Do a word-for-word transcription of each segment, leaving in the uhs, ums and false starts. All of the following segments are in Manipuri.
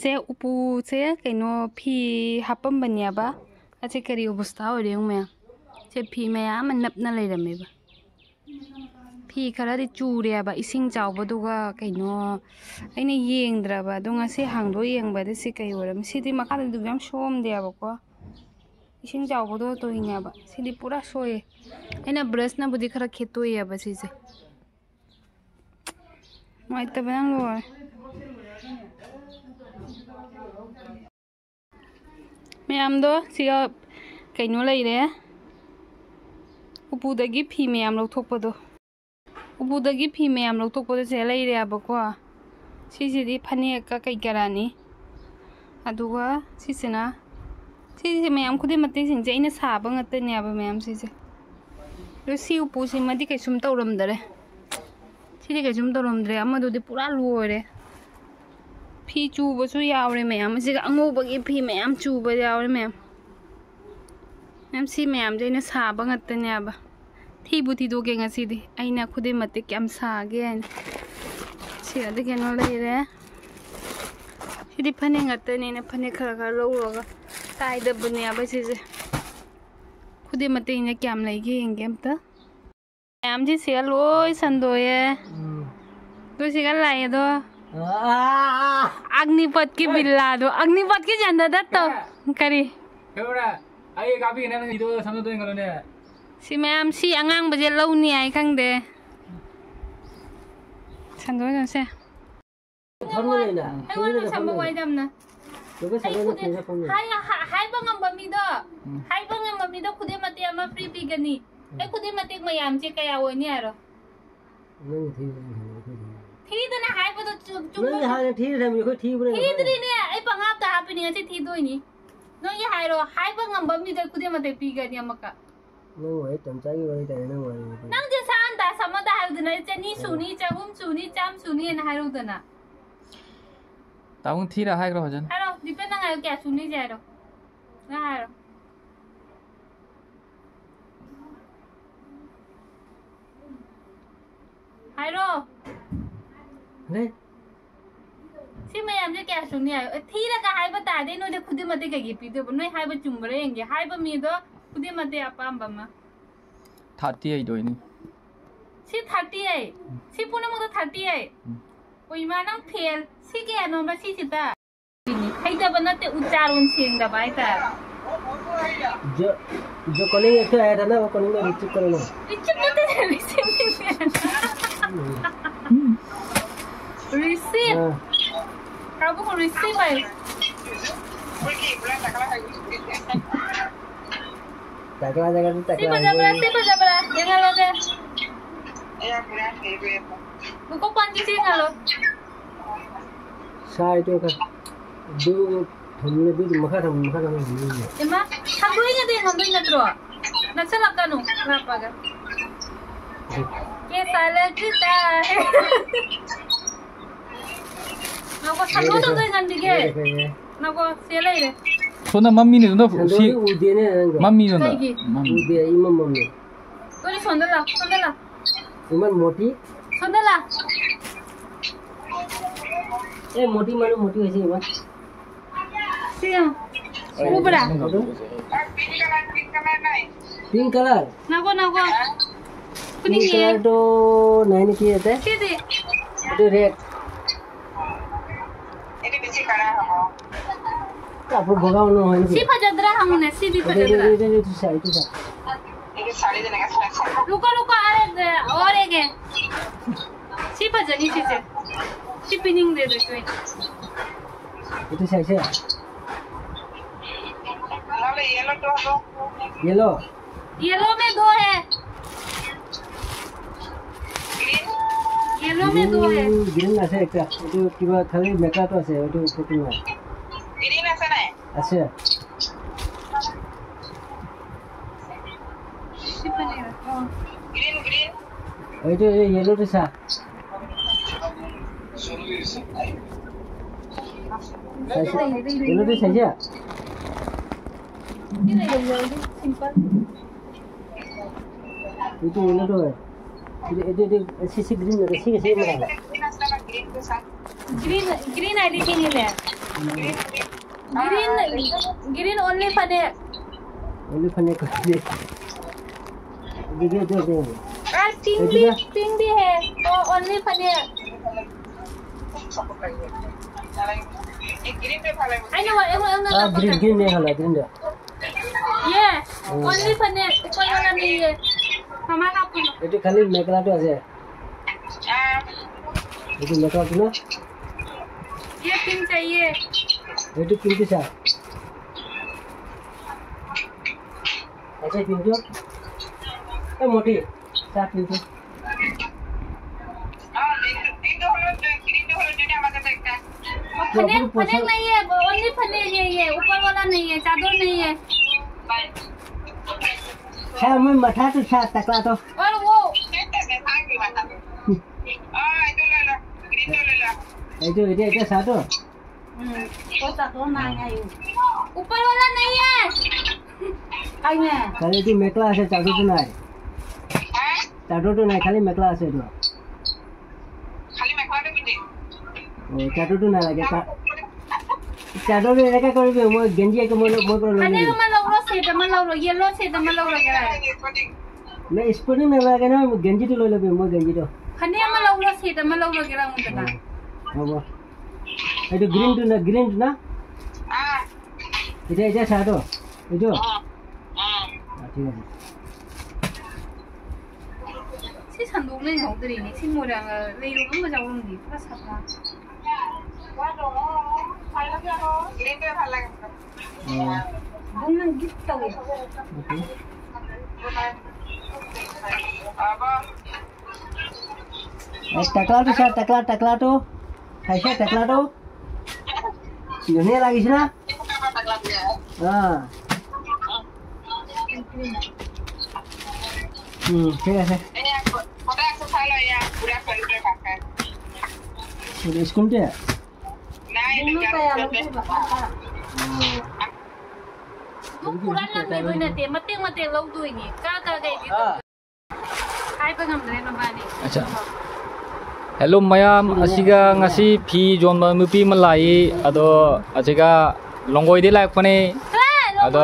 ꯁꯦ ꯎꯄꯨꯁꯦ ꯀꯩꯅꯣ ꯐꯤ ꯍꯥꯞꯄꯝꯕꯅꯦꯕ꯫ ꯑꯁꯦ ꯀꯔꯤ ꯑꯣꯕꯁꯊꯥ ꯑꯣꯏꯔꯦ ꯌꯦꯡꯉꯨ ꯃꯌꯥꯝ꯫ ꯁꯦ ꯐꯤ ꯃꯌꯥꯝ ꯑꯃ ꯅꯞꯅ ꯂꯩꯔꯝꯃꯦꯕ꯫ ꯐꯤ ꯈꯔꯗꯤ ꯆꯨꯔꯦꯕ ꯏꯁꯤꯡ ꯆꯥꯎꯕꯗꯨꯒ ꯀꯩꯅꯣ ꯑꯩꯅ ꯌꯦꯡꯗ꯭ꯔꯕ꯫ ꯑꯗꯣ ꯉꯁꯤ ꯍꯥꯡꯗꯣꯛ ꯌꯦꯡꯕꯗ ꯁꯤ ꯀꯩ ꯑꯣꯏꯔꯝꯃꯤ? ꯁꯤꯗꯤ ꯃꯈꯥꯗꯗꯤ ꯌꯥꯝ ꯁꯣꯝꯗꯦꯕꯀꯣ꯫ ꯏꯁꯤꯡ ꯆꯥꯎꯕꯗꯣ ꯇꯧꯔꯤꯅꯦꯕ꯫ ꯁꯤꯗꯤ ꯄꯨꯔꯥ ꯁꯣꯏꯌꯦ꯫ ꯑꯩꯅ ꯕ꯭ꯔꯁꯅꯕꯨꯗꯤ ꯈꯔ ꯈꯦꯠꯇꯣꯛꯑꯦꯕ ꯁꯤꯁꯦ꯫ ꯅꯨꯡꯉꯥꯏꯇꯕꯅ ꯂꯣꯏꯔꯦ꯫ ꯃꯌꯥꯝꯗꯣ ꯁꯤꯒ ꯀꯩꯅꯣ ꯂꯩꯔꯦ꯫ ꯎꯄꯨꯗꯒꯤ ꯐꯤ ꯃꯌꯥꯝ ꯂꯧꯊꯣꯛꯄꯗꯣ꯫ ꯎꯄꯨꯗꯒꯤ ꯐꯤ ꯃꯌꯥꯝ ꯂꯧꯊꯣꯛꯄꯗꯣ ꯁꯤꯗ ꯂꯩꯔꯦꯕꯀꯣ꯫ ꯁꯤꯁꯤꯗꯤ ꯐꯅꯦꯛꯀ ꯀꯩ ꯀꯔꯥꯅꯤ꯫ ꯑꯗꯨꯒ ꯁꯤꯁꯤꯅ, ꯁꯤꯁꯦ ꯃꯌꯥꯝ ꯈꯨꯗꯩ ꯃꯇꯦꯛꯁꯤꯡꯁꯦ ꯑꯩꯅ ꯁꯥꯕ ꯉꯥꯛꯇꯅꯦꯕ ꯃꯌꯥꯝ ꯁꯤꯁꯦ꯫ ꯑꯗꯣ ꯁꯤ ꯎꯄꯨꯁꯤꯃꯗꯤ ꯀꯩꯁꯨꯝ ꯇꯧꯔꯝꯗꯔꯦ꯫ ꯁꯤꯗꯤ ꯀꯩꯁꯨꯝ ꯇꯧꯔꯝꯗ꯭ꯔꯦ꯫ ꯑꯃꯗꯨꯗꯤ ꯄꯨꯔꯥ ꯂꯣꯏꯔꯦ꯫ ꯐꯤ ꯆꯨꯕꯁꯨ ꯌꯥꯎꯔꯦ ꯃꯌꯥꯝ꯫ ꯑꯁꯤꯒ ꯑꯉꯧꯕꯒꯤ ꯐꯤ ꯃꯌꯥꯝ ꯆꯨꯕ ꯌꯥꯎꯔꯦ ꯃꯌꯥꯝ꯫ ꯃꯌꯥꯝ ꯁꯤ ꯃꯌꯥꯝꯁꯦ ꯑꯩꯅ ꯁꯥꯕ ꯉꯥꯛꯇꯅꯦꯕ꯫ ꯊꯤꯕꯨ ꯊꯤꯗꯣꯛꯀꯦ ꯉꯁꯤꯗꯤ꯫ ꯑꯩꯅ ꯈꯨꯗꯩ ꯃꯇꯦꯛ ꯀꯌꯥꯝ ꯁꯥꯒꯦ ꯍꯥꯏꯅ꯫ ꯁꯤꯗꯤ ꯀꯩꯅꯣ ꯂꯩꯔꯦ꯫ ꯁꯤꯗꯤ ꯐꯅꯦꯛ ꯉꯥꯛꯇꯅꯦ꯫ ꯑꯩꯅ ꯐꯅꯦꯛ ꯈꯔ ꯈꯔ ꯂꯧꯔꯒ ꯇꯥꯏꯗꯕꯅꯦꯕ ꯁꯤꯁꯦ꯫ ꯈꯨꯗꯩ ꯃꯇꯦꯛꯅ ꯀꯌꯥꯝ ꯂꯩꯒꯦ ꯌꯦꯡꯒꯦ ꯑꯝꯇ꯫ ꯃꯌꯥꯝꯁꯤ ꯁꯤꯒ ꯂꯣꯏ ꯁꯟꯗꯣꯛꯑꯦ꯫ ꯎꯝ꯫ ꯑꯗꯨ ꯁꯤꯒ ꯂꯥꯛꯑꯦ ꯑꯗꯣ꯫ ꯑꯥ! ꯑꯒꯅꯤꯄꯠꯀꯤ ꯕꯤꯜꯂꯥꯗꯣ, ꯑꯒꯅꯤꯄꯠꯀꯤ ꯖꯟꯗꯗꯠꯇꯣ꯫ ꯀꯔꯤ? ꯀꯔꯤ? ꯀꯩꯗꯧꯔꯦ? ꯑꯩ ꯀꯥꯞꯄꯤꯒꯦ, ꯅꯪ ꯏꯗꯣ ꯁꯝꯗꯣꯛꯇꯣꯏꯅꯤ ꯀꯩꯅꯣꯅꯦ꯫ ꯁꯤ ꯃꯌꯥꯝ, ꯁꯤ ꯑꯉꯥꯡꯕꯁꯦ ꯂꯧꯅꯤ ꯍꯥꯏ ꯈꯪꯗꯦ꯫ ꯁꯟꯗꯣꯛꯑꯣꯏ ꯁꯦ꯫ ꯐꯝꯃ ꯂꯩꯅ꯫ ꯑꯩꯉꯣꯟꯗ ꯁꯝꯕ ꯋꯥꯏꯗꯝꯅ꯫ ꯂꯣꯀꯦꯜ ꯑꯩ ꯁꯥꯟꯅꯕ ꯈꯨꯗꯤ-, ꯐꯤꯗ ꯐꯝꯃꯤ꯫ ꯍꯥꯏ-, ꯍꯥ-, ꯍꯥꯏꯕ ꯉꯝꯕ ꯃꯤꯗꯣ, ꯎꯝ꯫ ꯍꯥꯏꯕ ꯉꯝꯕ ꯃꯤꯗꯣ ꯈꯨꯗꯩ ꯃꯇꯦꯛ ꯑꯃ free ꯄꯤꯒꯅꯤ꯫ ꯑꯩ ꯈꯨꯗꯩ ꯃꯇꯦꯛ ꯃꯌꯥꯝꯁꯦ ꯀꯌꯥ ꯑꯣꯏꯅꯤ ꯍꯥꯏꯔꯣ? ꯅꯪꯅ ꯊꯤꯕ ꯅꯪ ꯍꯥꯏꯕ ꯑꯩꯈꯣꯏ ꯊꯤꯕ꯫ ꯊꯤꯗꯅ ꯍꯥꯏꯕꯗꯣ ꯆꯨ-, ꯆꯨꯝꯕ ꯅꯪꯅ ꯍꯥꯟꯅ ꯊꯤꯔ ꯊꯝꯃꯤ, ꯑꯩꯈꯣꯏ ꯊꯤꯕ꯭ꯔꯥ ꯌꯦꯡꯉꯣ꯫ ꯊꯤꯗ꯭ꯔꯤꯅꯦ, ꯑꯩ ꯄꯪꯍꯥꯞꯇ ꯍꯥꯞꯄꯤꯅꯦ, ꯉꯁꯤ ꯊꯤꯗꯣꯏꯅꯤ꯫ ꯅꯣꯏꯒꯤ ꯍꯥꯏꯔꯣ, ꯍꯥꯏꯕ ꯉꯝꯕ ꯃꯤꯗꯣ ꯈꯨꯗꯩ ꯃꯇꯦꯛ ꯄꯤꯒꯅꯤ ꯑꯃꯛꯀ꯫ ꯅꯪ ꯋꯥꯔꯤ ꯇꯝꯆꯥꯒꯤ ꯋꯥꯔꯤ ꯇꯥꯏ, ꯅꯪ ꯋꯥꯔꯤ ꯅꯠꯇꯦ꯫ ꯅꯪꯁꯦ ꯁꯥ ꯑꯟꯗꯥꯁ ꯑꯃꯗ ꯍꯥꯏꯔꯨꯗꯅ, ꯆꯅꯤ ꯁꯨꯅꯤ, ꯆꯍꯨꯝ ꯁꯨꯅꯤ, ꯆꯥꯝ ꯁꯨꯅꯤ ꯍꯥꯏꯅ ꯍꯥꯏꯔꯨꯗꯅ꯫ ꯇꯥꯃꯣ ꯊꯤꯔ ꯍꯥꯏꯈ꯭ꯔꯣ ꯐꯖꯅ꯫ ꯍꯥꯏꯔꯣ, ꯗꯤꯄꯦꯟ ꯅꯪ ꯍꯥꯏꯔꯣ, ꯀꯌꯥ ꯁꯨꯅꯤꯁꯦ ꯍꯥꯏꯔꯣ꯫ ꯅꯪ ꯍꯥꯏꯔꯣ꯫ ꯍꯥꯏꯔꯣ꯫ ꯂꯩ꯫ ꯁꯤ ꯃꯌꯥꯝꯁꯦ ꯀꯌꯥ ꯁꯨꯅꯤ ꯍꯥꯏꯌꯣ? ꯑꯦ, ꯊꯤꯔꯒ ꯍꯥꯏꯕ ꯇꯥꯔꯗꯤ ꯅꯣꯏꯗ ꯈꯨꯗꯤꯡꯃꯛꯇꯤ ꯀꯩꯒꯤ ꯄꯤꯗꯣꯏꯕ? ꯅꯣꯏ ꯍꯥꯏꯕ ꯆꯨꯝꯕ꯭ꯔꯥ ꯌꯦꯡꯒꯦ꯫ ꯍꯥꯏꯕ ꯃꯤꯗꯣ ꯈꯨꯗꯤꯡꯃꯛꯇꯤ ꯑꯄꯥꯝꯕ ꯑꯃ꯫ Thirty eight ꯑꯣꯏꯅꯤ꯫ ꯁꯤ thirty eight꯫ ꯁꯤ ꯄꯨꯝꯅꯃꯛꯇ thirty eight꯫ ꯎꯝ꯫ ꯑꯣ, ꯏꯃꯥ, ꯅꯪ ꯐꯦꯜ꯫ ꯁꯤ ꯀꯌꯥꯅꯣꯕ ꯁꯤꯁꯤꯗ? ꯍꯩꯇꯕ ꯅꯠꯇꯦ, ꯎꯆꯥꯔꯣꯟ ꯁꯦꯡꯗꯕ ꯍꯥꯏꯇꯥꯔꯦ꯫ जो, जो कॉलिंग एक आया था ना, वो कॉलिंग में रिसीव कर लो। रिसीव करते थे, रिसीव नहीं किया। रिसीव। हाँ। प्रभु को रिसीव है। टकला जगह से टकला। ꯁꯤ ꯐꯖꯕ꯭ꯔꯥ? ꯁꯤ ꯐꯖꯕ꯭ꯔꯥ? ꯌꯦꯡꯍꯜꯂꯣꯁꯦ꯫ ꯃꯀꯣꯛ ꯄꯥꯟꯕꯤꯁꯦ ꯌꯦꯡꯍꯜꯂꯣ꯫ ꯁꯥꯏꯗꯣ ꯈꯔ꯫ ꯑꯗꯨ ꯊꯝꯃꯦ, ꯑꯗꯨꯗꯤ ꯃꯈꯥ ꯊꯝꯃꯣ, ꯃꯈꯥ ꯊꯝꯃꯣ, ꯊꯝꯃꯣ꯫ ꯏꯃꯥ, ꯁꯟꯗꯣꯏꯅꯗꯤ ꯉꯝꯗꯣꯏ ꯅꯠꯇ꯭ꯔꯣ? ꯅꯛꯁꯜꯂꯛꯀꯅꯨ, ꯂꯥꯞꯄꯒ꯫ ꯀꯦ ꯁꯥꯂꯒꯤꯗ꯫ ꯉꯥꯏꯈꯣ, ꯁꯟꯗꯣꯏ ꯇꯧꯗꯣꯏ ꯉꯟꯕꯤꯒꯦ꯫ ꯂꯩꯔꯦ, ꯂꯩꯔꯦ꯫ ꯉꯥꯏꯈꯣ, ꯁꯦ ꯂꯩꯔꯦ꯫ ꯁꯣꯝꯗ ꯃꯝꯃꯤꯅꯦ, ꯁꯣꯝꯗ ꯁꯤ ꯁꯟꯗꯣꯏꯗꯤ ꯎꯗꯦꯅꯦ, ꯅꯪꯗꯣ꯫ ꯃꯝꯃꯤ, ꯁꯣꯝꯗ꯫ ꯀꯩꯒꯤ? ꯃꯝꯃꯤ꯫ ꯎꯗꯦ, ꯑꯩ ꯏꯃꯝ ꯃꯝꯃꯦ꯫ ꯁꯣꯝꯗ ꯂꯥꯛ, ꯁꯣꯝꯗ ꯂꯥꯛ꯫ ꯏꯃꯥꯟ ꯃꯣꯇꯤ꯫ ꯁꯣꯝꯗ ꯂꯥꯛ꯫ ꯑꯦ, ꯃꯣꯇꯤ ꯃꯥꯅ ꯃꯣꯇꯤ ꯑꯣꯏꯁꯤ, ꯏꯃꯥꯟ꯫ ꯁꯤ ꯌꯦꯡꯉꯣ꯫ ꯎꯕ꯭ꯔꯥ? ꯑꯗꯨꯝ꯫ Pink color꯫ ꯉꯥꯏꯈꯣ, ꯉꯥꯏꯈꯣ꯫ Pink ꯐꯨꯅꯤꯡꯉꯦ꯫ Color ꯗꯣ nine ꯀꯤ ꯑꯗꯦ꯫ ꯁꯤꯗꯤ꯫ ꯑꯗꯨ red꯫ ꯑꯗꯨ ꯕꯦꯁꯤ ꯀꯥꯔꯥ ꯍꯪꯉꯣ꯫ ꯀꯥꯄꯨꯔ ꯚꯒꯥꯎꯅ ꯍꯣꯏ꯫ ꯁꯤ ꯐꯖꯗ꯭ꯔꯥ ꯍꯪꯉꯨꯅꯦ, ꯁꯤꯗꯤ ꯑꯗꯨ, ꯑꯗꯨ, ꯐꯖꯗ꯭ꯔꯥ? ꯑꯗꯨ, ꯑꯗꯨ, ꯑꯗꯨ ꯁꯥꯏ, ꯑꯗꯨ ꯁꯥꯏ꯫ ꯔꯨꯀꯣ, ꯔꯨꯀꯣ, ꯑꯔꯦ, ꯑꯣꯔꯦꯒꯦ꯫ ꯁꯤ ꯐꯖꯅꯤ, ꯁꯤꯁꯦ꯫ ꯁꯤ ꯄꯤꯅꯤꯡꯗꯦ, ꯑꯗꯨꯁꯨ ꯑꯩ꯫ ꯑꯗꯨ ꯁꯥꯏꯁꯦ꯫ ꯅꯪꯅ yellow ꯗꯣ ꯍꯪꯉꯣ꯫ Yellow? Yellow में दो है। Green? Yellow में दो है। Green, green আছে একটা। এইটো কিবা খালি মেটাটো আছে, এইটো ফটো নহয়। Green আছে নাই? আছে। Green, green। এইটো, এই yellowটো চা। চাইছা? Yellowটো চাইছা? এইটো yellowটো হয়। এইটো, এইটো, এইটো, এইটো, চি, চি, green লাগে, চি, চি, green লাগে। Green, green ꯍꯥꯏꯗꯤ ꯀꯩꯅꯤꯅꯦ? Green, green only ꯐꯅꯦꯛ꯫ Only ꯐꯅꯦꯛ ꯈꯛꯇꯅꯦ꯫ ꯑꯗꯨꯗꯤ ꯑꯗꯨ ꯑꯗꯨ꯫ ꯑ, pink भी, ꯑꯗꯨꯗ pink भी है। ꯑꯣ, only ꯐꯅꯦꯛ꯫ ꯑꯩꯅ ꯋꯥ-, ꯑꯩꯉꯣꯟꯗ, ꯑꯩꯉꯣꯟꯗ ꯑ, green, green ꯅꯦ ꯈꯜꯂꯣ, green ꯗꯣ꯫ ये, ꯎꯝ꯫ Only ꯐꯅꯦꯛ, ऊपर वाला नहीं है। हमारा आपको। এইটো খালি মেখেলাটো আছে। এইটো মেখেলাটো ন? ये pink चाहिए। এইটো pink টো চা। আচ্ছা, pink টো। এ, মতি, চা pink টো। फनेक, फनेक नहीं है, वो only फनेक है ये, ऊपर वाला नहीं है, चादर नहीं है। হে, মই মাথাটো চা, টাকলাটো। और वो এইটো, এতিয়া, এতিয়া চাটো। वो चादर नहीं है। ऊपर वाला नहीं है। খালি এইটো মেখেলা আছে, চাদৰটো নাই। চাদৰটো নাই, খালি মেখেলা আছে এইটো। অ, চাদৰটো নালাগে। চা-, চাদৰটো এনেকে কৰিবি, মই গেঞ্জি একে মই ল-, মই পৰা লৈ ꯐꯅꯦꯛ ꯂম। ꯑꯃ ꯂꯧꯔꯣ, ꯁꯦꯠ ꯑꯃ ꯂꯧꯔꯣ, ꯌꯦꯜꯂꯣ ꯁꯦꯠ ꯑꯃ ꯂꯧꯔꯒꯦꯔꯥ? ꯅꯪ ꯏꯁꯄꯣꯔꯇꯤꯡ ꯅꯂꯥꯒꯦ ꯅꯪ, ꯒꯦঞ্ꯖꯤটো লৈ ল'বি, মই ꯒꯦঞ্জিটো। ꯐꯅꯦꯛ ꯑꯃ ꯂꯧꯔꯣ, ꯁꯦꯠ ꯑꯃ ꯂꯧꯔꯒꯦꯔꯥ ꯑꯩꯉꯣꯟꯗꯅ? অ, হ'ব। এইটো গ্ৰীণটো না, গ্ৰীণটো না? এতিয়া, এতিয়া চাৰ্টটো? এইটো? অ, ঠিক আছে। ꯁꯤ ꯁꯟꯗꯣꯛ ꯂꯩꯍꯧꯗ꯭ꯔꯤꯅꯦ꯫ ꯁꯤ ꯃꯣꯏꯔꯥꯡ ꯂꯩꯔꯨꯕ ꯑꯃ ꯌꯥꯎꯔꯝꯗꯦ꯫ ꯄꯨꯔꯥ ꯁꯥꯐꯥ꯫ ꯒ꯭ꯔꯤꯟꯗꯣ ꯐꯖꯩ꯫ ꯕꯨꯡ ꯅꯪ ꯒꯤꯐ ꯇꯧꯋꯦ꯫ ꯑꯣꯀꯦ꯫ ꯑꯦ, ꯇꯦকলাটো চা, টেকলা, টেকলাটো। চাইছা টেকলাটো? ধুনীয়া লাগিছে না? অ। উম, ঠিক আছে। স্কুলতে? ꯑꯗꯨꯝ ꯄꯨꯔꯥ ꯂꯪꯈꯤꯗꯣꯏ ꯅꯠꯇꯦ, ꯃꯇꯦꯛ ꯃꯇꯦꯛ ꯂꯧꯗꯣꯏꯅꯦ꯫ ꯀꯥ ꯀꯥ ꯀꯩ ꯀꯩ ꯑꯥ꯫ ꯇꯧꯗꯣꯏ-, ꯍꯥꯏꯕ ꯉꯝꯗ꯭ꯔꯦ ꯅꯕꯥꯅꯤ꯫ ꯑꯠꯆꯥ꯫ ꯍꯦꯜꯂꯣ ꯃꯌꯥꯝ, ꯑꯁꯤꯒ ꯉꯁꯤ ꯐꯤ ꯌꯣꯟꯕ ꯅꯨꯄꯤ ꯑꯃ ꯂꯥꯛꯏ꯫ ꯑꯗꯣ ꯑꯁꯤꯒ ꯂꯣꯡꯒꯣꯏꯗꯩ ꯂꯥꯛꯄꯅꯦ꯫ ꯑꯗꯣ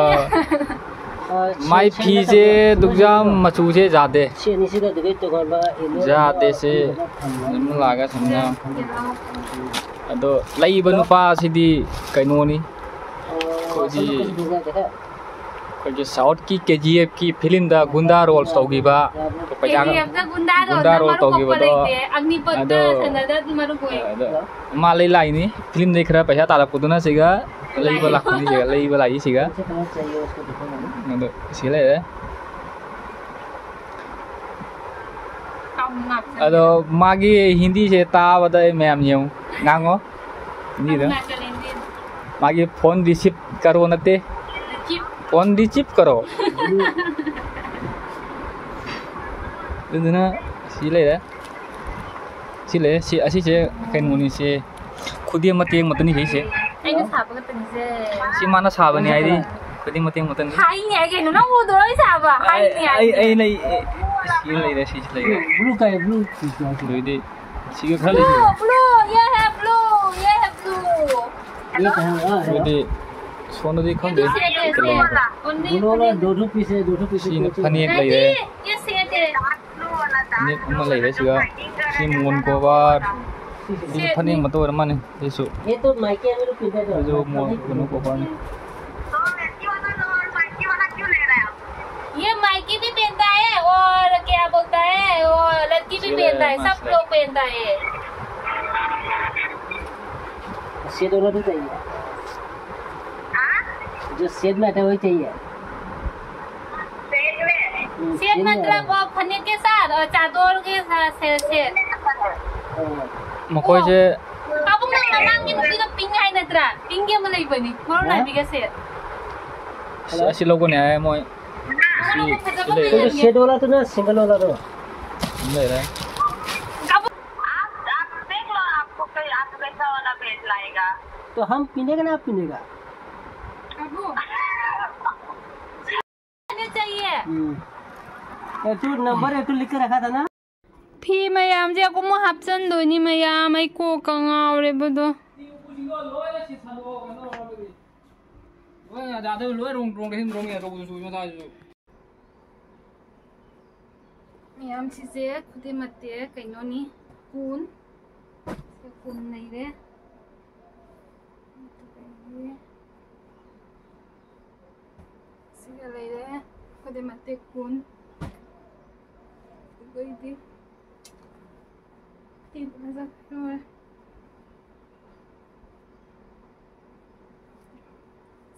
ꯃꯥꯏ ꯐꯤꯁꯦ ꯗꯨꯛꯖꯥꯝ ꯃꯆꯨꯁꯦ ꯌꯥꯗꯦ꯫ ꯁꯤ ꯑꯅꯤꯁꯤꯒ ꯑꯗꯨꯒ ꯇꯣꯉꯥꯟꯕ ꯌꯦꯜꯂꯣ ꯌꯥꯗꯦ ꯁꯤ꯫ ꯑꯃ ꯂꯥꯛꯑꯒ ꯁꯨꯝꯅ꯫ ꯑꯗꯣ ꯂꯩꯕ ꯅꯨꯄꯥꯁꯤꯗꯤ ꯀꯩꯅꯣꯅꯤ꯫ ꯑꯩꯈꯣꯏꯒꯤ, ꯑꯩꯈꯣꯏꯒꯤ ꯁꯥꯎꯠꯀꯤ ꯀꯦ ꯖꯤ ꯑꯦꯐꯀꯤ ꯐꯤꯂꯝꯗ ꯒꯨꯟꯗꯥ ꯔꯣꯜ ꯇꯧꯈꯤꯕ, ꯄꯩꯁꯥ ꯀꯦ ꯖꯤ ꯑꯦꯐꯇ ꯒꯨꯟꯗꯥ ꯒꯨꯟꯗꯥ ꯔꯣꯜꯅ ꯔꯣꯜ ꯃꯔꯨ ꯀꯣꯛꯄ ꯇꯧꯈꯤꯕꯗꯣ꯫ ꯂꯩꯇꯦ꯫ ꯑꯒꯅꯤꯄꯊꯇ ꯑꯗꯣ, ꯁꯥꯟꯅꯗ ꯃꯔꯨ ꯑꯣꯏ꯫ ꯑꯗꯣ ꯃꯥ ꯂꯩ ꯂꯥꯛꯏꯅꯤ꯫ ꯐꯤꯂꯝꯗꯩ ꯈꯔ ꯄꯩꯁꯥ ꯇꯥꯜꯂꯛꯄꯗꯨꯅ ꯁꯤꯒ ꯂꯩꯕ ꯂꯥꯛꯄꯅꯤ, ꯁꯤꯒ ꯂꯩꯕ ꯂꯥꯛꯏ ꯁꯤꯒ꯫ ꯑꯗꯣ ꯁꯤ ꯂꯩꯔꯦ꯫ ꯑꯗꯣ ꯃꯥꯒꯤ ꯍꯤꯟꯗꯤꯁꯦ ꯇꯥꯕꯗ ꯑꯩ ꯃꯌꯥꯝ ꯌꯦꯡꯉꯨ, ꯉꯥꯡꯉꯣ꯫ ꯍꯤꯟꯗꯤꯗ꯫ ꯃꯥꯒꯤ ꯐꯣꯟ ꯔꯤꯁꯤꯞ ꯀꯔꯣ ꯅꯠꯇꯦ, ꯐꯣꯟ ꯔꯤꯁꯤꯞ ꯀꯔꯣ꯫ ꯑꯗꯨꯗꯨꯅ ꯁꯤ ꯂꯩꯔꯦ꯫ ꯁꯤ ꯂꯩꯔꯦ꯫ ꯁꯤ, ꯑꯁꯤꯁꯦ ꯀꯩꯅꯣꯅꯤ, ꯁꯤ ꯈꯨꯗꯦꯝ ꯃꯇꯦꯛ ꯃꯇꯅꯤ ꯁꯤꯁꯦ꯫ ꯑꯩꯅ ꯁꯥꯕ ꯈꯛꯇꯅꯤꯁꯦ꯫ ꯁꯤ ꯃꯥꯅ ꯁꯥꯕꯅꯤ ꯍꯥꯏꯗꯤ ꯈꯨꯗꯦꯝ ꯃꯇꯦꯛ ꯃꯇꯅꯤ꯫ ꯍꯥꯏꯅꯤ ꯍꯥꯏ ꯀꯩꯅꯣ, ꯅꯪ ꯎꯗ꯭ꯔꯣ ꯑꯩ ꯁꯥꯕ? ꯑꯩ, ꯍꯥꯏꯅꯤ ꯍꯥꯏ꯫ ꯑꯩ, ꯑꯩ ꯂꯩ, ꯑꯦ, ꯁꯤ ꯂꯩꯔꯦ, ꯁꯤꯁꯨ ꯂꯩꯔꯦ꯫ Blue, blue ꯀꯥꯏ, blue ꯄꯤꯁ ꯂꯥꯛꯀꯦ꯫ ꯑꯗꯨꯗꯤ ꯁꯤꯒ ꯈꯔ ꯂꯩꯁꯤ꯫ Blue, blue, ये है blue, ये है blue। ये कहाँ है? ꯑꯗꯨꯗꯤ ꯁꯣꯝꯗꯗꯤ ꯈꯪꯗꯦ꯫ ये तो set है, set। Only blue वाला दो ठो पीस है, दो ठो पीस है। ꯁꯤꯅ ꯐꯅꯦꯛ ꯂꯩꯔꯦ꯫ ये set है। ꯐꯅꯦꯛ ꯑꯃ ꯂꯩꯔꯦ ꯁꯤꯒ꯫ ꯁꯤ ꯃꯣꯟ ꯀꯣꯕꯔ꯫ ꯁꯤꯁꯨ ꯐꯅꯦꯛ ꯑꯃꯠꯇ ꯑꯣꯏꯔ ꯃꯥꯜꯂꯦ꯫ ꯁꯤꯁꯨ, ये तो मायके में लोग पहनते हैं, ꯁꯤꯁꯨ ꯃꯣꯟ, ꯀꯩꯅꯣ ꯀꯣꯕꯔꯅꯤ꯫ ये मायके भी पहनता है और क्या बोलता है, वो लड़की भी पहनता है, सब लोग पहनता है। सेट वाला तो चाहिए। जो सेट में आता है वही चाहिए। सेट में? हम्म, सेट सेट में मतलब आता है। वो फने के साथ और चादर के साथ से-, सेट। हाँ। ꯃꯈꯣꯏꯁꯦ ꯄꯥꯕꯨꯡ, ꯅꯪ ꯃꯃꯥꯡꯒꯤ ꯅꯨꯄꯤꯗꯣ ꯄꯤꯡ ꯍꯥꯏ ꯅꯠꯇ꯭ꯔꯥ? ꯄꯤꯡꯒꯤ ꯑꯃ ꯂꯩꯕꯅꯤ, ꯃꯔꯣꯟ ꯍꯥ? ꯅꯥꯏꯕꯤꯒ ꯁꯦꯠ꯫ ꯑꯁꯤ, ꯑꯁꯤ ꯂꯧꯒꯅꯤ ꯍꯥꯏ ꯃꯣꯏ꯫ ꯑꯁꯤ ꯐꯖꯕ ꯂꯩꯔꯦ꯫ ꯃꯌꯥꯝ ꯂꯩ꯫ सेट वाला तो ना, सिंगल वाला तो। ꯂꯩꯔꯦ꯫ ꯄꯥꯕꯨꯡ, आप, आप देख लो, आपको कई-, आपको कैसा वाला भेज लाएगा। तो हम पीने का ना, आप पीने का? चाहिए। हम्म। एक ठो नंबर एक ठो लिख के रखा था ना। ꯐꯤ ꯃꯌꯥꯝꯁꯦ ꯑꯀꯨꯝ ꯍꯥꯞꯆꯟꯗꯣꯏꯅꯤ ꯃꯌꯥꯝ, ꯑꯩ ꯀꯣꯛꯀ ꯉꯥꯎꯔꯦꯕꯗꯣ꯫ ꯂꯣꯏꯅ ꯁꯤꯊꯔꯛꯑꯣ, ꯀꯩꯅꯣ ꯇꯧꯔꯒꯗꯤ꯫ ꯂꯣꯏꯅ ꯑꯗ, ꯑꯗ ꯂꯣꯏ ꯔꯣꯡ, ꯔꯣꯡ, ꯔꯣꯡ, ꯑꯆꯧꯕꯗꯨꯁꯨ, ꯃꯆꯥꯗꯨꯁꯨ꯫ ꯃꯌꯥꯝꯁꯤꯁꯦ ꯈꯨꯗꯤꯡꯃꯛꯇꯤ ꯀꯩꯅꯣꯅꯤ, ꯀꯨꯟ꯫ ꯁꯤ ꯀꯨꯟ ꯂꯩꯔꯦ꯫ ꯑꯗꯨꯗꯒꯤ ꯁꯤꯒ ꯂꯩꯔꯦ꯫ ꯈꯨꯗꯤꯡꯃꯛꯇꯤ ꯀꯨꯟ꯫ ꯑꯗꯨꯗꯩꯗꯤ ꯇꯦꯟ ꯐꯖꯈ꯭ꯔꯦ꯫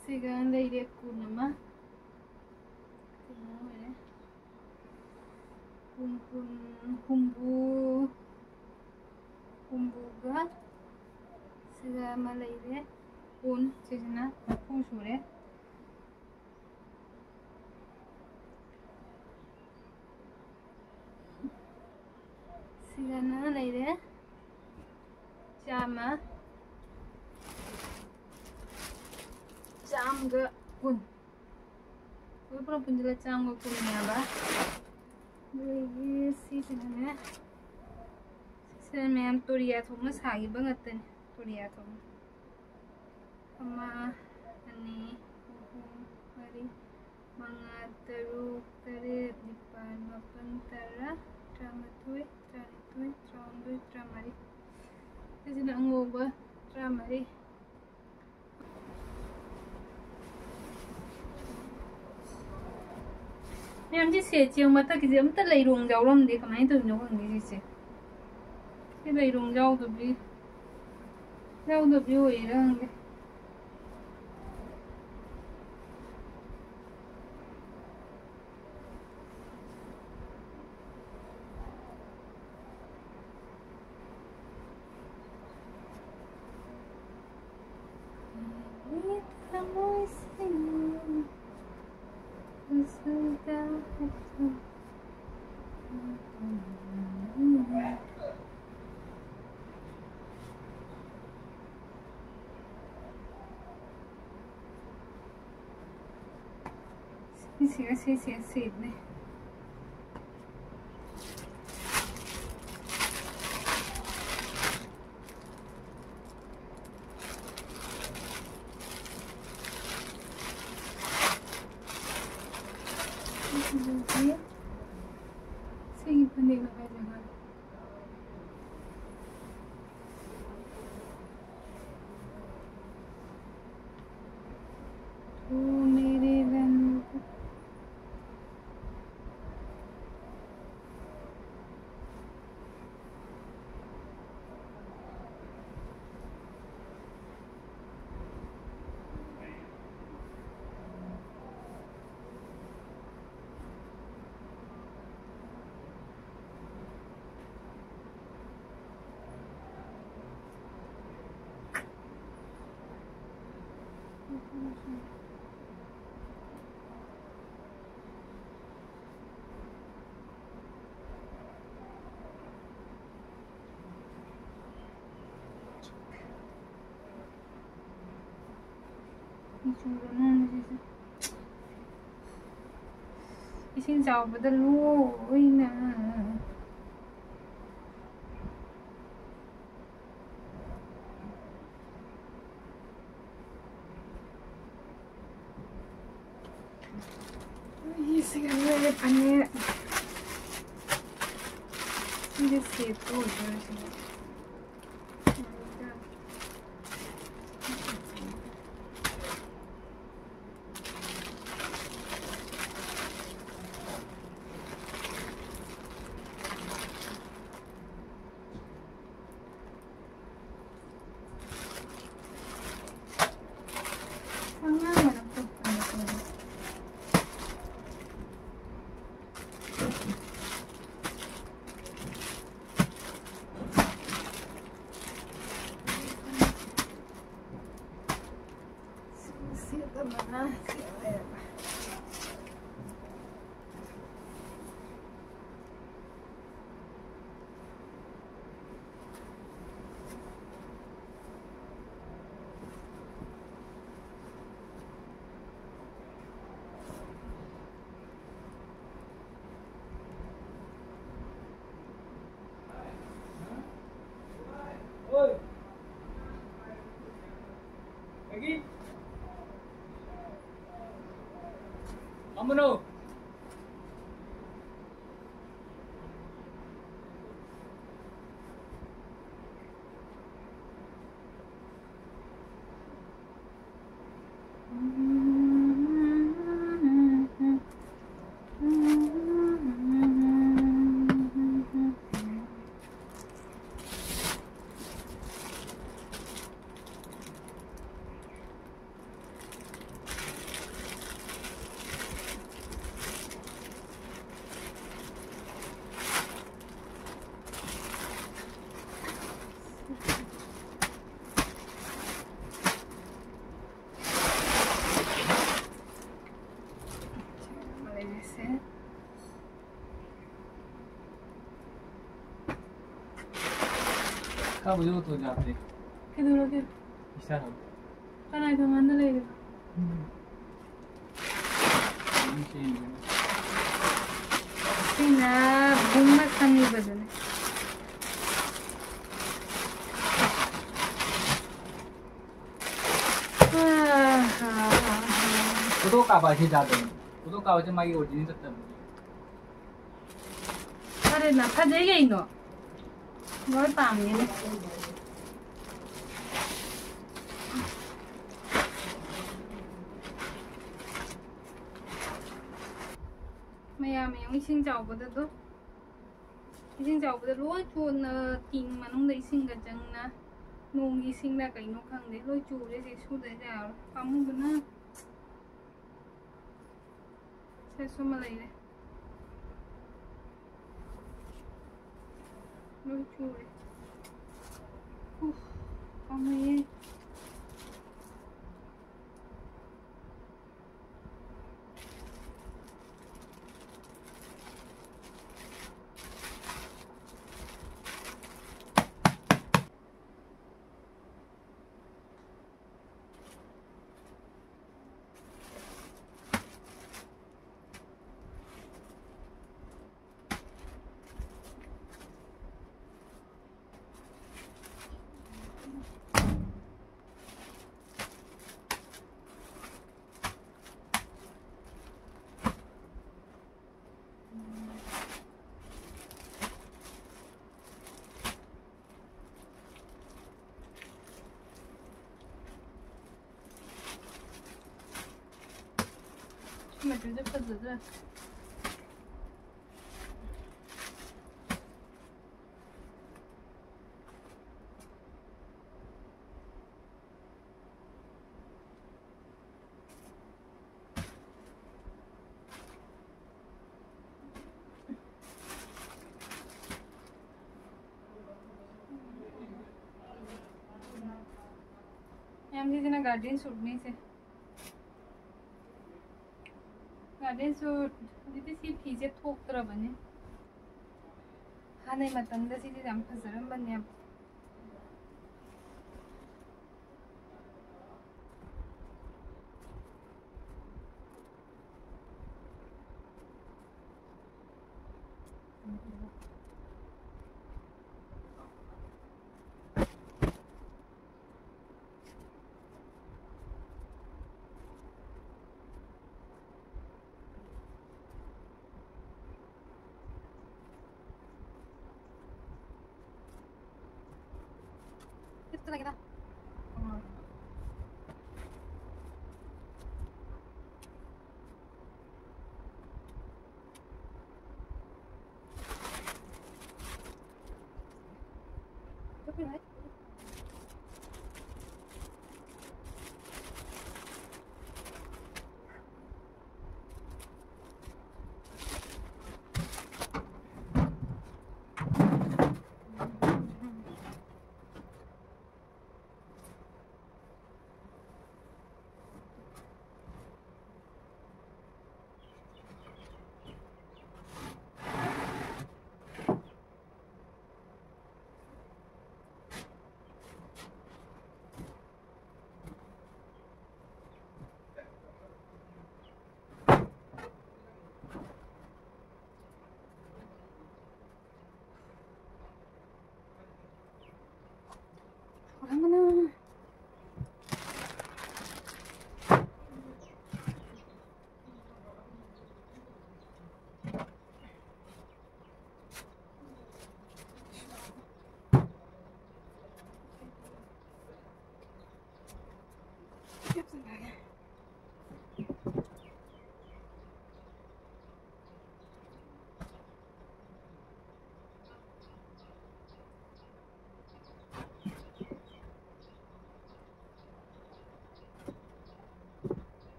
ꯁꯤꯒ ꯂꯩꯔꯦ ꯀꯨꯟ ꯑꯃ꯫ ꯀꯨꯟ ꯑꯃ ꯑꯣꯏꯔꯦ꯫ ꯀꯨꯟ, ꯀꯨꯟ, ꯍꯨꯝꯐꯨ, ꯍꯨꯝꯐꯨꯒ ꯁꯤꯒ ꯑꯃ ꯂꯩꯔꯦ꯫ ꯀꯨꯟ, ꯁꯤꯁꯤꯅ ꯃꯔꯤꯐꯨ ꯁꯨꯔꯦ꯫ ꯁꯤꯒꯅ ꯂꯩꯔꯦ ꯆꯥꯝꯃ, ꯆꯥꯝꯃꯒ ꯀꯨꯟ꯫ ꯂꯣꯏ ꯄꯨꯂꯞ ꯄꯨꯟꯁꯤꯜꯂ ꯆꯥꯝꯃꯒ ꯀꯨꯟꯅꯦꯕ꯫ ꯑꯗꯒꯤ ꯁꯤꯁꯤꯅꯅꯦ, ꯁꯤꯁꯤꯅ ꯃꯌꯥꯝ ꯇꯣꯔꯤꯌꯥ ꯊꯣꯛꯅ ꯁꯥꯈꯤꯕ ꯉꯥꯛꯇꯅꯤ꯫ ꯇꯣꯔꯤꯌꯥ ꯊꯣꯛꯅ꯫ ꯑꯃ, ꯑꯅꯤ, ꯑꯍꯨꯝ, ꯃꯔꯤ, ꯃꯉꯥ, ꯇꯔꯨꯛ, ꯇꯔꯦꯠ, ꯅꯤꯄꯥꯜ, ꯃꯥꯄꯜ, ꯇꯔꯥ, ꯇꯔꯥꯃꯥꯊꯣꯏ, ꯇꯔꯥꯅꯤꯊꯣꯏ, ꯇꯔꯥꯍꯨꯝꯗꯣꯏ, ꯇꯔꯥꯃꯔꯤ꯫ ꯁꯤꯁꯤꯅ ꯑꯉꯧꯕ, ꯇꯔꯥꯃꯔꯤ꯫ ꯃꯌꯥꯝꯁꯤ ꯁꯦꯠꯁꯦ ꯃꯊꯛꯀꯤꯁꯦ ꯑꯝꯇ ꯂꯩꯔꯣꯡ ꯌꯥꯎꯔꯝꯗꯦ, ꯀꯃꯥꯏꯅ ꯇꯧꯔꯤꯅꯣ ꯈꯪꯗꯦ ꯁꯤꯁꯦ꯫ ꯁꯤ ꯂꯩꯔꯣꯡ ꯌꯥꯎꯗꯕꯤ, ꯌꯥꯎꯗꯕꯤ ꯑꯣꯏꯔꯤꯔꯥ ꯈꯪꯗꯦ꯫ ꯁꯤꯁꯤꯒ ꯁꯤꯁꯤꯒ ꯁꯦꯠꯅꯤ꯫ ꯁꯤꯒꯤ ꯐꯅꯦꯛꯅ ꯀꯥꯏ ꯖꯒꯥꯗ? ꯑꯣ, ꯃꯦꯔꯦ ꯔꯟ꯫ ꯏꯁꯤꯡ ꯆꯥꯎꯕꯗ ꯂꯣꯏꯅ꯫ ꯑꯩꯁꯤꯒ ꯂꯣꯏꯔꯦ ꯐꯅꯦꯛ꯫ ꯁꯤꯗꯤ ꯁꯦꯠꯇꯣ ꯑꯣꯏꯗꯣꯏꯔꯥ ꯁꯤꯗꯤ? ꯈꯔꯕꯨꯗꯤ ꯑꯣꯇꯣ ꯌꯥꯗꯦ꯫ ꯀꯩꯗꯧꯔꯒꯦ? ꯏꯁꯥꯅ꯫ ꯀꯅꯥꯏ ꯊꯣꯡꯒꯥꯟꯗ ꯂꯩꯔꯤꯕ? ꯎꯝ꯫ ꯁꯤꯅ ꯕꯨꯡꯅ ꯈꯪꯉꯤꯕꯗꯨꯅꯦ꯫ ꯐꯣꯇꯣ ꯀꯥꯞꯄ ꯍꯥꯏꯁꯤ ꯌꯥꯗꯕꯅꯤ꯫ ꯐꯣꯇꯣ ꯀꯥꯞꯄꯁꯦ ꯃꯥꯒꯤ ꯑꯣꯔꯤꯖꯤꯅꯦꯜ ꯆꯠꯇꯕꯅꯤ꯫ ꯐꯔꯦꯅ, ꯐꯖꯩ ꯀꯩꯅꯣ꯫ ꯂꯣꯏ ꯄꯥꯝꯒꯦꯅꯦ꯫ ꯃꯌꯥꯝ ꯌꯦꯡꯉꯨ, ꯏꯁꯤꯡ ꯆꯥꯎꯕꯗꯗꯣ꯫ ꯏꯁꯤꯡ ꯆꯥꯎꯕꯗ ꯂꯣꯏ ꯆꯣꯠꯅ, ꯇꯤꯟ ꯃꯅꯨꯡꯗ ꯏꯁꯤꯡꯒ ꯆꯪꯅ, ꯅꯣꯡꯒꯤ ꯏꯁꯤꯡꯂ ꯀꯩꯅꯣ ꯈꯪꯗꯦ, ꯂꯣꯏ ꯆꯨꯔꯦ꯫ ꯁꯤ ꯁꯨꯗ ꯌꯥꯔꯣꯏ, ꯄꯥꯝꯃꯨꯕꯅ꯫ ꯁꯦ, ꯁꯨꯃ ꯂꯩꯔꯦ꯫ ꯂꯣꯏ ꯆꯨꯔꯦ꯫ ꯎꯐ, ꯄꯥꯝꯃꯨꯏꯌꯦ꯫ ꯁꯤ ꯃꯆꯨꯁꯦ ꯐꯖꯗ꯭ꯔꯥ? ꯌꯥꯝ ꯁꯤꯁꯤꯅ ꯒꯥꯔꯗꯦꯟ ꯁꯨꯠꯅꯤꯁꯦ꯫ ꯒꯥꯔꯗꯦꯟ ꯁꯨꯠ, ꯍꯧꯖꯤꯛꯇꯤ ꯁꯤ ꯐꯤꯁꯦ ꯊꯣꯛꯇ꯭ꯔꯕꯅꯤ꯫ ꯍꯥꯟꯅꯩ ꯃꯇꯝꯗ ꯁꯤꯁꯦ ꯌꯥꯝ ꯐꯖꯔꯝꯕꯅꯦꯕ꯫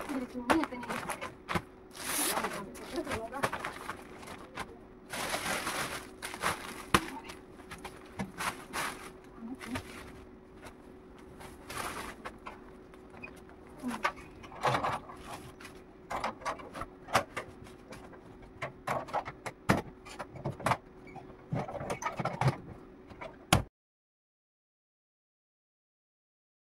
Ini cuma ini.